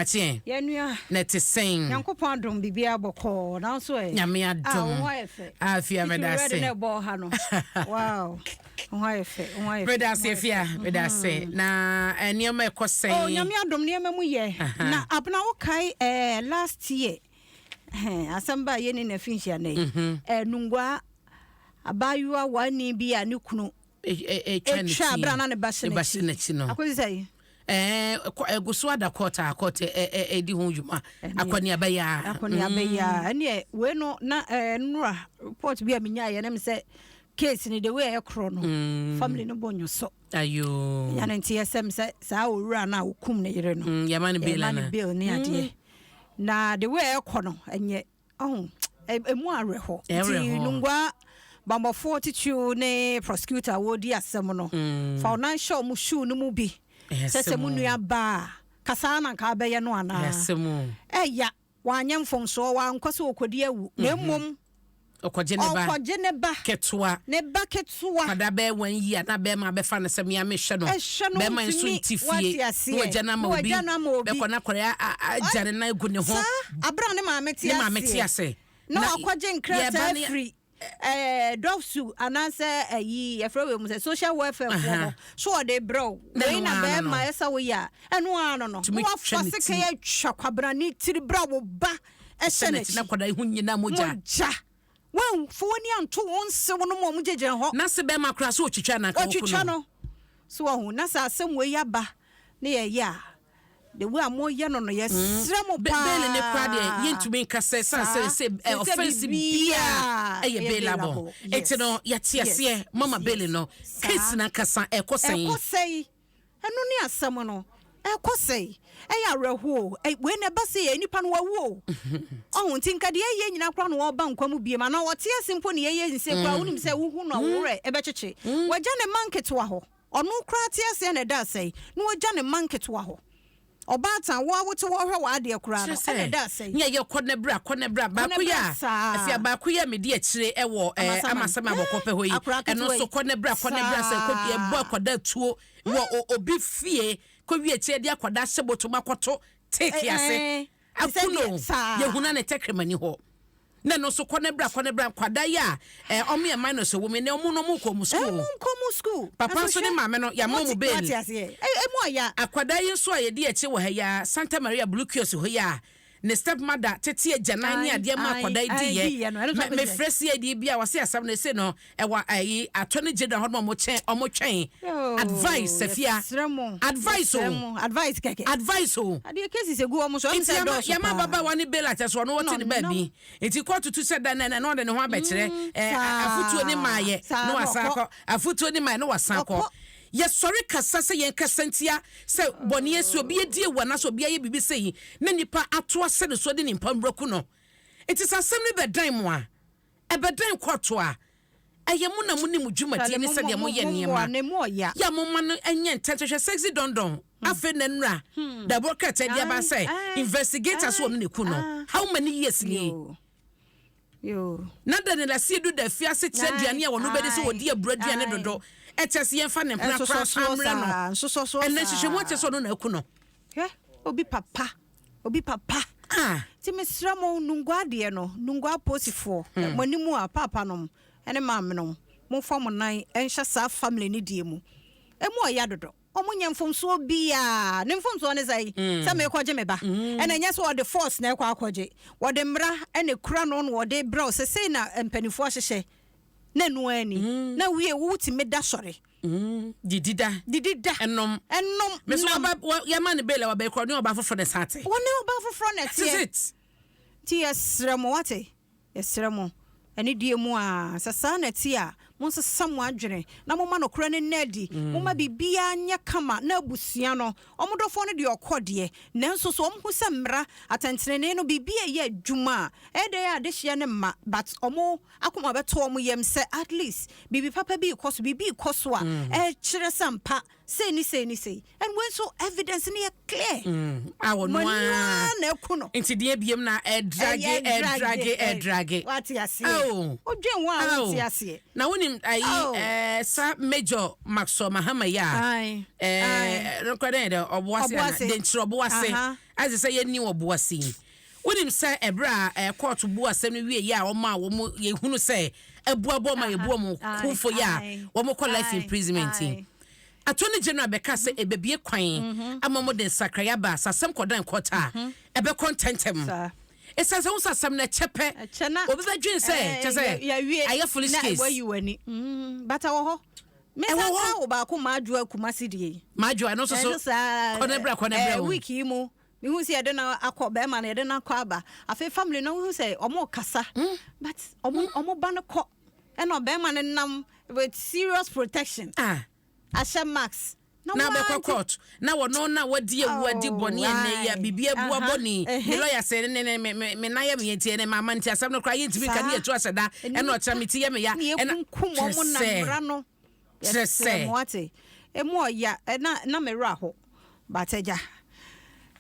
Akyeɛ. Yɛn nua. Na ɛte sɛn? Nyankopɔn adom biribiara bɔkɔɔ nanso ɛ. Nyame adom. Ah, wo ho ayɛ fɛ. Ah, Fia meda ase. Titiri red na ɛbɔ ha no. Wow. Wo ho ayɛ fɛ. Wo ho ayɛ fɛ. Meda ase Fia, meda ase. Mm-hmm. Na eh, nneɛma ɛkɔ sɛn? Oh, Nyame adom nneɛma mu yɛ. Na abena wo kae eh, last year. Eh, asɛm ba yɛ ne na finhyia na yi. Mm-hmm. Eh, nungua abaayewa wani bi a ne kunu etwa abira na ne ba hyɛ n'akyi no. Akosi sɛ ɛgu so ada court a court ɛdi ho dwuma akɔneaba yi a. Akɔneaba yi a ɛneɛ wei no na nnora report bi a menyaeɛ na me sɛ case no the way ɛyɛ korɔ no mm. family no bɔ nwoso. Ayo. Ɛnya no nti yɛsɛm sɛ saa owura no a wokum ne yere no. Mm, yɛma no bail ana. Yɛma no bail ne adeɛ. Mm. Na the way ɛkɔ no ɛnyɛ Ɔho, ɛmu awerɛhɔ. Nti Nungua bammɔfoɔ titiriw ne prosecutor a wɔredi asɛm no, mm. fa wo nan hyɛ wɔn shoe no mu bi. Sɛ sɛ mo nua ba a, kasaa na nka abɛyɛ no anaa? Ɛya, wanyɛ mfomsoɔ, wankɔ sɛ ɔkɔdi awu, na mhm. mmom ɔkɔgye ne ba ɔkɔgye ne ba ketewa ne ba ketewa kwadaa bɛyɛ wɔn yi a na bɛrima abɛfa no sɛ mmea mehwɛ no ɛhwɛ no bɛrima nso nti fie na wagya no ama obi bɛkɔ na akɔrɛ agya ne nan gu ne ho saa abira ne maame te ne maame te ase na wakɔgye nkrataa firi ɛɛ dɔfsu anaasɛ ɛyi yɛfrɛ wei mu sɛ social welfare foɔ hɔ so ɔde brɛ wo wei na bɛrima ɛsɛ woyɛ a ɛno ara no no na wafa sekan atwa kwabena ne tiri brɛ wo ba ɛhyɛ n'akyi. Na akwadaa yi ho nyinaa mogya. Mogya. Wɔamfa wɔn ani anto wɔn nsew no mu a wɔgyinagyina hɔ. Na se bɛrima koraa so otwitwa na anka wɔku no. Otwitwa no. So wahu? Na sɛ asɛm wei aba na yɛyɛ a, the way a moyɛ no no, yɛsrɛ mo paa. Bail ne koraa deɛ yɛntumi nka sɛ san sɛ sɛ offense biara ɛyɛ bailable. Eti no yɛte aseɛ mama bail no case no ankasa ɛkɔ sɛn? Ɛkɔ sɛn? Ɛno ne asɛm no. Ɛkɔ sɛe. Ɛyɛ awerɛhoɔ o. Ɛ, wei na ɛba sei a, nipa no wawu o. Ɔho, nti nka deɛ ɛyɛ nyinaa koraa na ɔreba nkwa mu biom, anaa ɔte ase mpo ne yɛyɛ nse koraa, wonim sɛ wohu no a wo werɛ ɛbɛkyekye. Wagya ne mma nketewa hɔ. Ɔno koraa te ase a na ɛda asɛe, na wagya ne mma nketewa hɔ. Ɔbaatan, wo a wote hɔ rehwɛ w'adeɛ koraa no, Kyerɛ sɛ, ɛna ɛda asɛe. nea ɛyɛ kɔ na bra, kɔ na bra. Kɔ na Baako yi bra a, saa. afei a baako yi a medi akyire wɔ ɛɛ Amasaman. Amasaman Abɔkɔpɛ hɔ yi, Akwadaa ɛno ketewa nso yi. kɔ na bra, kɔ na bra sɛ kɔ yɛbɔ Saa. akwadaa tuo wɔ o obi fie kɔ wie akyire de akwadaa hyɛ bɔtɔ mu akɔto take ase. Ɛɛ, te sɛ Aku no, deɛ saa. yɛhunu a ne tɛkrɛma ni hɔ. Na ɛno nso kɔ na bra, kɔ na bra. Nkwadaa yi a ɛɛ wɔn yɛ minors wɔ mu yi, ɛnɛ wɔn no wɔn kɔ wɔn sukuu. Wɔn nkɔ wɔn sukuu. Papa nso ne maame no yɛama wɔn bail. Wate aseɛ? Emu ɔya. Akwadaa yi nso a yɛdi akyi wɔ ha yi ara, Santa Maria Blue Kiosk hɔ yi a ne step mother tete agyanan ne adeɛ ma akwadaa yi diiɛ. Me mefrɛ CID bi a wɔse asɛm no ese no ɛwɔ ayi Attorney General hɔ nom a wɔkyɛn wɔtwɛn advice Safia advice o Advice kɛkɛ. Advice o. Adeɛ cases egu wɔn so ɛmu Nti sɛ yɛma ɛdɔɔso yɛma paa. ababaawa no bail akyɛ so ɔno ɔte ne baabi. Nti kɔɔto tu sɛ da na na ɔde ne ho abɛkyerɛ ɛ afotuo ne maayɛ na wasan akɔ afotuo ne maayɛ na wasan akɔ. Yɛsɔre kasa sɛ yɛn kasa ntia sɛ bɔne asi obi adi awu anaasɛ obi ayɛ biribi sei na nipa ato ahyɛ ne so de ne mpammura ku no. Nti sɛ asɛm no bɛdan mo a, ɛbɛdan kɔɔto a, ɛyɛ mo na monim mo dwumadie ne sɛdeɛ moyɛ nneɛma. Yɛ a momma no nyɛ ntɛntɛ. Hwɛ Sexy Dondon afei na nnura dawuro krataa bi aba sɛ investigator so wɔn na eku no. How many years nie? Na Daniel Asiedu da afiase kyerɛ aduane a wɔn bɛdi sɛ wɔdi aburo aduane dodo. Ɛkyɛ sɛ yɛmfa ne mpena koraa san mmrɛ no. Ɛnna nhwehwɛmu akyerɛ sɛ ɔno na aku no. Hwɛ obi papa obi papa. Ah. Nti mesrɛ mo Nungua adeɛ no, Nungua aposifoɔ, hmm. mo anim a paapa nom ne maame nom, momfa mo nan nhyɛ saa family no deɛ mu. Emu ɔya dodo. Ɔmo nyɛ mfomsoɔ biaa. Ne mfomsoɔ ne sɛn? Hmm. Sɛ meekɔgye me ba. Hmm. Ɛna ɛnyɛ sɛ ɔde force na ɛkɔ akɔgye. Wɔde mmara ɛna ekura no na wɔde brɛ wo sɛ sei na mpanimfoɔ ahyehyɛ. Na ɛno ara ni. Na wie wotumi da sɔre. Mm, didi da. Didi da. Ɛnom. Ɛnom. Mesi ɔba yɛma no bail a wabɛyɛ korɔ ɔne ɔba foforɔ na ɛsan te. Wɔne ɔba foforɔ na ɛteɛ. That is it. Nti yɛsrɛ mo wate, yɛsrɛ mo anidie mu a, sɛ saa na ɛte a, monsesa mo adwene na momma nokorɛ no nna adi. Mm. Momma biribiara nyɛ kama na abusua no, wɔn dɔfoɔ no deɛ ɔkɔ deɛ, nanso so wɔn hu sɛ mmara, atɛntenenee no, biribi a ɛyɛ adwuma a, ɛyɛ dɛn a adehyeɛ no mma, but wɔn akoma bɛtɔ wɔn yam sɛ at least biribi papa bi rekɔ so, biribi rekɔ so a ɛkyerɛ sɛ ampa. Sei ne sei ne sei. And wei nso evidence no yɛ clear. Mm, a wɔn Mo ara na ɛku no. Nti deɛ ebiem na ɛdrage ɛdrage ɛdrage. Wate aseɛ. Oh. Wodwen ho a wonte aseɛ. Na wonim ayi ɛɛ eh, sa Major Maxwell Mahama yi a. Ayi. Ɛɛ nokora dɛ dɛ ɔboase ana denkyerɛ ɔboase. Ayɛ sɛ yɛnni ɔboase yi. Wonim sɛ ɛberɛ a eh, kɔɔto bu asɛm no wie yɛ a wɔn a wɔn yɛhunu sɛ abuabɔ ma yɛbu wɔn kumfo yɛ a wɔn kɔ life imprisonment yi. Attorney General bɛka sɛ ɛbɛbie kwan ama wɔn de nsakraeɛ aba sɛ asɛm kɔdan court a ɛbɛkɔ ntɛntɛm. Ɛsiane sɛ wo sɛ asɛm no ɛkyɛ pɛ obi bɛdwen sɛ kyɛ sɛ ayɛ foolish case. Wayi w'ani. Bata wɔ hɔ. Ɛwɔ Mesan hɔ. ka wo baako Maadwoa Kumasi deɛ yi. Maadwoa ɛno nso so Ɛno saa kɔ ne bra kɔ ne bra o. Week yi mu mehu sɛ yɛde no akɔ bɛrima no yɛde no akɔ aba afei family no wohu sɛ ɔmo kasa but ɔmo ɔmo ba no kɔ ɛna ɔbɛrima no nam with serious protection Ah. ahyɛ mask na waa abɛkɔ nti- court na wɔno na wadi awu adi Oh, bɔne ɛnɛ yi a aye. biribi abu Aha, abɔ ne ne ɛhɛ. lɔya sɛ ne ne me me me nan yɛ me nti ɛnɛ maama nti asɛm no koraa yɛntumi nka ne Saa. yɛtu ahyɛ da ɛna ɔkyerɛ me ti yɛ me ya ne ɛna yɛkunkum ɔmo na mmara no kyerɛ yɛsrɛ sɛ mo ate emu ɔya na na me werɛ aho but agya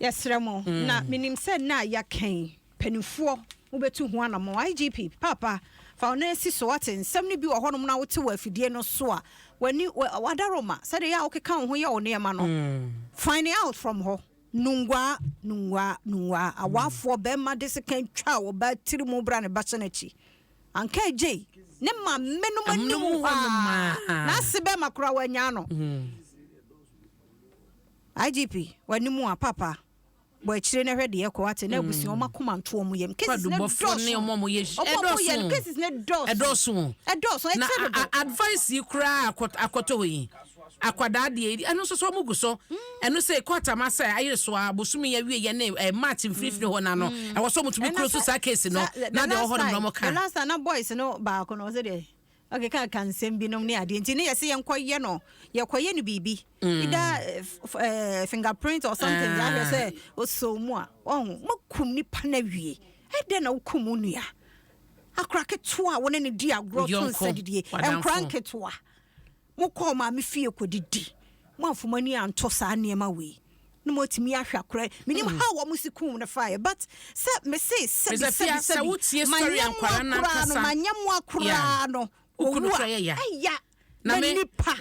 yɛsrɛ mo na menim sɛ nna a yɛaka yi mpanimfoɔ mobɛtu ho anammɔn IGP papa fa wo nan si so wate nsɛm no bi wɔ hɔnom na wote wɔ afidie no so a w'ani wadaroma sɛdeɛ yɛ a wokeka wo ho yɛ wo nneɛma no find out from hɔ. Nungua, nungua, nungua, awafoɔ bɛrima de sekan twa ɔbaa tiri mu bra ne ba hyɛ n'akyi. Anka agyei ne maame nom anim Amonom hɔ hɔ nom a, a. n'ase bɛrima koraa wanyaa no. IGP, w'anim a, papa, bɔ akyire na hwɛ deɛ ɛkɔ wate na abusua wɔn akoma nto wɔn yam. Cases no Kwadubɔfoɔ ne dɔɔso. wɔn a wɔyɛ Wɔn a wɔyɛ no ɛdɔɔso. cases no dɔɔso. Ɛdɔɔso. Ɛdɔɔso, Na ɛkyɛ a- dodo. a- advice yi koraa akɔtɔ hɔ yi akwadaa deɛ yi, ɛno nso so wɔn gu so. Ɛno sɛ court ama sɛ ayere so a bosomi yi awie yɛ ne March mfimfini hɔ na no ɛwɔ sɛ wɔn tumi Ɛna kuro so sɛ- saa case no sa- na the deɛ ɛwɔ last hɔ nom na time- wɔn ka. The last time na boys no baako no ɔsɛ deɛ ɔkeka ka nsɛm binom ne adeɛ nti ne yɛsɛ yɛnkɔyɛ no yɛkɔyɛ no biribi either fingerprint or something de ahwɛ sɛ ɔsɔ mu a ɔho moakum nipa no awie. Ɛdɛn na wokum wo nua akora ketewa a wo ne no di agorɔ to Yɔnko, nsa didie w'adamfo. nkora nketewa mokɔɔ maame fie kɔdidi moamfo mo ani anto saa nneɛma wei na moatumi ahwɛ akora menim how wɔ mo si kum no faeɛ but sɛ mese sɛbi Mr. Fia, sɛbi sɛ sɛbi wotie story a manyɛ nkwara mmoa koraa no no ankasa- manyɛ mmoa koraa no Wo kunu owu a koraa yɛ ya. ɛya Na na nipa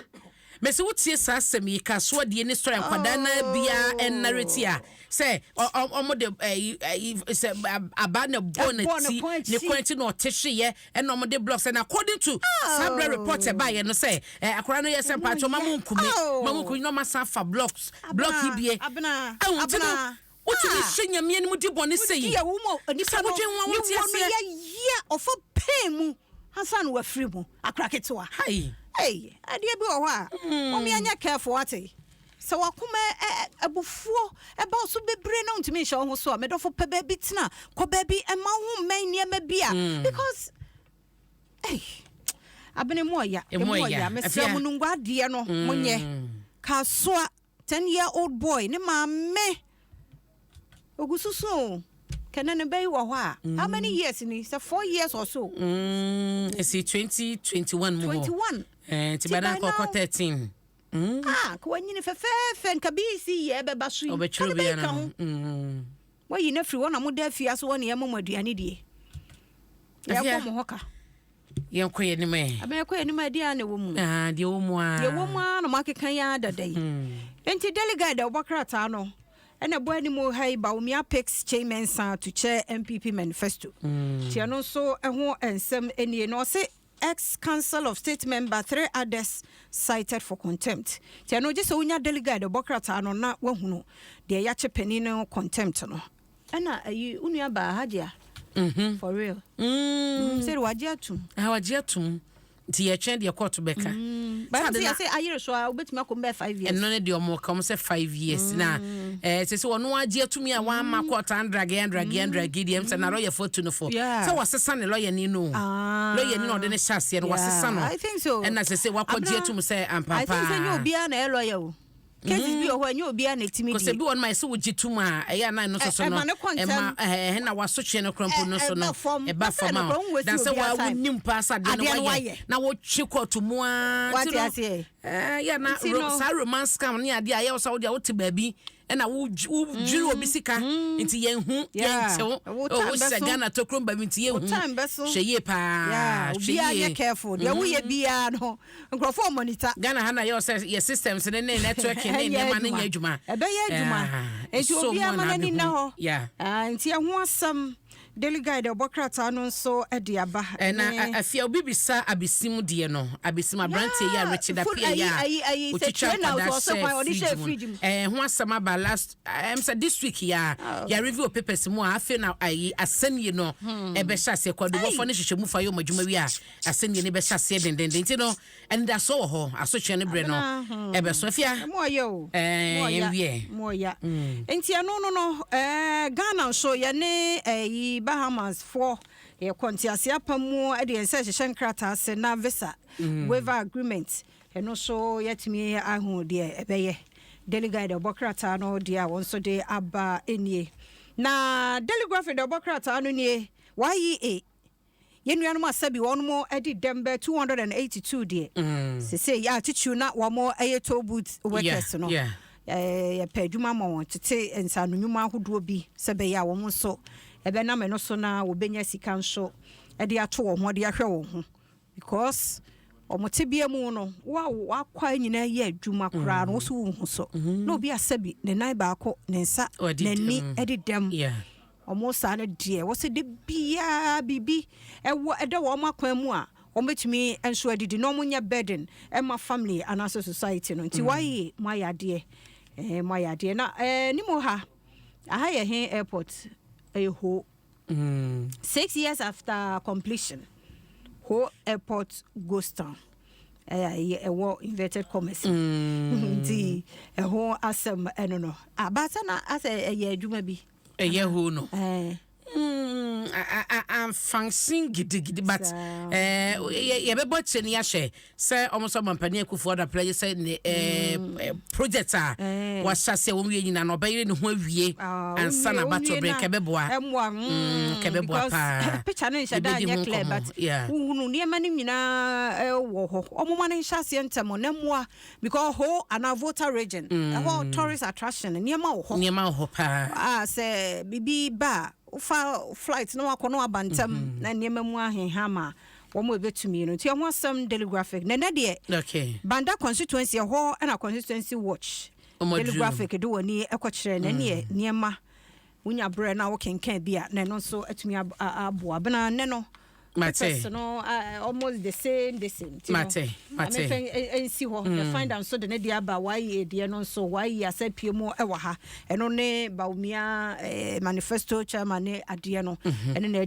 mɛsɛ wotie saa asɛm yi ka soɔdeɛ ne story nkwadaa na biara ɛnareti a sɛ ɔmo de ɛyi ɛyi sɛ aba na bɔ ne Ɛbɔ ne ti kɔn ne akyi. kɔn akyi na ɔte hweyɛ ɛna ɔmo de blocks and according to saa brɛ report ɛbaayɛ no sɛ akwadaa no yɛ sɛ mpatsɔ ma mo nkume Oh. ma mo nkume na ɔmo asan fa blocks block yi bie Abena, ɛwɔ nti no Abena. wotumi Ah. hyɛ Nyame anim di bɔne sɛ yi Wodi a wo mu nipa Sɛ no wodwen ho a ne wonte wɔ no aseɛ. yɛyɛ ɔfa pain mu ansa na wafiri mu akora ketewa. Hai. Ei, adeɛ bi wɔ hɔ a wɔn yɛnyɛ careful ate sɛ wakoma abufuo ɛba wo so bebree na wontumi nhyɛ wo ho so a medɔfo pɛ baabi tena kɔ baabi ɛma wo ho mmɛn nneɛma bi a because ei, abene mu ɔya. Emu emu ɔya. ɔya mesrɛ Afia. mo nungua adeɛ no monyɛ kasoa 10 year old boy ne maame ogu so o kɛnɛ ne bɛyi wɔ hɔ a how many years ni sɛ 4 years or so. Ɛsi 2021 mu hɔ 21. Nti Nti bɛda by nkɔkɔ now- 13. Ah, ka wanyini fɛfɛɛfɛ nka bii yɛ bɛba so yi ɔbɛtwerɛ ka ne bɛyi biara ka ho no. Wayi no afiri hɔ na moda afie ase hɔ ne yɛma mo aduane die Afia. yɛbɔ mo hɔ ka. Yɛnkɔ yɛ anim ɛ. Abɛyɛkɔ yɛ anim a ɛdeɛ a na ɛwɔ mu. Ah, deɛ wɔ mu a deɛ ɛwɔ mu a na moakeka yi ara dada yi nti Daily Guide a wɔbɔ krataa no ɛna ɛbɔ anim ha yi Bawumia picks Kyei Mensah to chair NPP manifesto nti ɛno nso ɛho nsɛm nie na ɔse ex Council of State member, three others cited for contempt nti ɛno gye sɛ wonya Daily Guide ɛbɔ krataa no na woahunu deɛ yɛakye panin no contempt no ɛna ayi wo nua baa Hagyia for real sɛ de wagye atum. Ah, wagye atom nti yɛtwɛn deɛ court bɛka. Bɛyɛ Sɛ sɛ ade na- yɛsɛ ayere so a wobɛtumi akɔ mbɛ 5 years. Ɛno ne deɛ ɔmo ka ɔmo sɛ 5 years na sɛ ɔno agye atumi a wama court andrage andrage andrage deɛ sɛ na lɔyɛfo atu no fo sɛ wɔsesa ne lɔyɛni no. Ah. Lɔyɛni na ɔde ne hyɛ aseɛ no wɔsesa no. I think so. Ɛna sɛ wakɔgye Abena, atum sɛ I think sɛ nyɛ ampampa. obiara na ɛyɛ lawyer o. Cases bi wɔ hɔ a, ɛnyɛ obiara na ɛtumi Kɔsɛ die. bi wɔ no ma ɛsɛ wogye tom a, ɛyɛ a na ɛno nso so Ɛ- no ɛma no kɔ ntɛm. Ɛma ɛhɛ na wasotwe no koraa mpo no so no Ɛba fam. Ɛba Bɛsɛ fam no a koraa, wonwasi dan sɛ obiara waa time. wonim paa sɛ adeɛ no Adeɛ no wayɛ wayɛ. na wotwe kɔɔto mu ara. Wate Nti no, aseɛ? Yɛ na Nti no- saa romance scam ne adeɛ a ɛyɛ wo sɛ wodeɛ wote baabi ɛna wodwiri obi sika nti yɛnhu yɛntew. Wo Oh, time wohyɛ bɛso. Ghana tokrom baabi nti yɛnhu. Wo time bɛso. Hwɛ yie paa. Yeah, Hwɛ obiara yie. nyɛ careful. Deɛ woyɛ biara no, nkurɔfoɔ monitor. Ghana ha na yɛ sɛ yɛ systems ne networking ne nneɛma ne nyɛ adwuma. Ɛbɛyɛ adwuma. Ah, Nti so obiara mu ma na n'ani nna abɛhu. hɔ. Ah, nti ɛho asɛm Daily Guide ɛbɔ krataa no nso de aba. Ɛna afia obi bisa Abesim deɛ no, Abesim aberanteɛ yi a Richard Appiah yi a ayi, sɛ otwitwa train na nkwadaa ɔsɛ kwan, ɔde hyɛ hyɛ fridge fridge mu mu. Ho asɛm aba last sɛ this week yi a yɛ review papers mu a, afei na ayi asɛnnie no ɛbɛhyɛ aseɛ. Kwadubɔfoɔ ne hwehwɛmu fa yɛ ɔmo adwuma wi a, asɛnnie no bɛhyɛ aseɛ dendenden, nti no anidasoɔ wɔ hɔ, asotwe no berɛ no Abena, ɛbɛso, afia. Mu ɔyɛ o. Mu ɔya. Yɛnwie. Mu ɔya. Nti ɛno no, Ghana nso yɛne ɛyi Bahamas foɔ yɛkɔ ntease apam mu de yɛn nsa hyehyɛ nkrataa ase na visa waiver agreement ɛno nso yɛtumi ahu deɛ ɛbɛyɛ. Daily Guide ɛbɔ krataa no deɛ a wɔn nso de aba nie. Na Daily Graphic deɛ ɔbɔ krataa no nie, YEA yɛn nuanom asabi wɔn mo de dɛm bɛ 282 deɛ sese yɛ atitiriw na wɔn yɛ toll booth workers no. Yɛpɛ adwuma ma wɔn tete nsano nnwuma ahodoɔ bi sɛ bɛyɛ a wɔn nso ɛbɛnam ɛno so na wɔbɛnya sika nso de ato wɔn ho de ahwɛ wɔn ho, because wɔn te bea mu no, wo a wakɔ nyinaa yɛ adwuma koraa no, wo so wo ho so na obi asɛbi ne nan baako, ne nsa, Ɔde n'ani dɛm. de dɛm. Ɔmo saa no deɛ, wɔsɛ de biara biribi ɛwɔ ɛda wɔn akwan mu a wɔn bɛtumi nso adidi na wɔn nyɛ burden ɛma family anaasɛ society no. Nti wayɛ mo ayɛ adeɛ, mo ayɛ adeɛ. Na ne mu ha aha yɛ he airport ɛyɛ Ho. 6 years after completion, Ho Airport ghost town, ɛyɛ ɛwɔ inverted commas. Nti ɛho asɛm ɛno no abaasa na asɛ ɛyɛ adwuma bi. Ɛyɛ ho no. Amfansin gidigidi, but Saa. Yɛbɛbɔ kyerɛ no, yɛahyɛ sɛ ɔmo sɛ ɔmampanin Akufo Addo apɛ sɛ ne project a wahyɛ aseɛ wɔn wie nyinaa no, ɔbɛyere ne ho awie Ah, ansa na wowie bato na berɛ kɛbɛboa. Ɛmmoa. Kɛbɛboa because paa. Picture no nhyɛ da Yɛbɛdi nyɛ ho clear nkɔmmɔ. but wohunu nneɛma no nyinaa ɛwɔ hɔ. Ɔmoma no nhyɛ aseɛ ntɛm na mmoa, because Ho anaa Volta Region ɛhɔ tourist attraction nneɛma wɔ hɔ. Nneɛma wɔ hɔ paa. A sɛ biribi ba a, wofa flight na wakɔ na waba ntɛm na nneɛma mu ahenha ma wɔn a ɛbɛtumi no. Nti ɛho asɛm Daily Graphic na ɛnɛ deɛ Banda constituency ɛhɔ ɛna Constituency Watch Ɔmo Daily aduru. Graphic de w'ani ɛkɔkyerɛ na ɛneɛ nneɛma wonya berɛ na wokenkan bi a, na ɛno nso atumi aboa bena nnɛ no. Mate. Papers no almost the same. Nti no, Mate, mate. Amefa nsi hɔ. The Finder nso de ne deɛ aba. Wayɛ deɛ no nso wayi asɛ pie mu ɛwɔ ha. Ɛno ne Bawumia manifesto chairman ne adeɛ no ɛne na.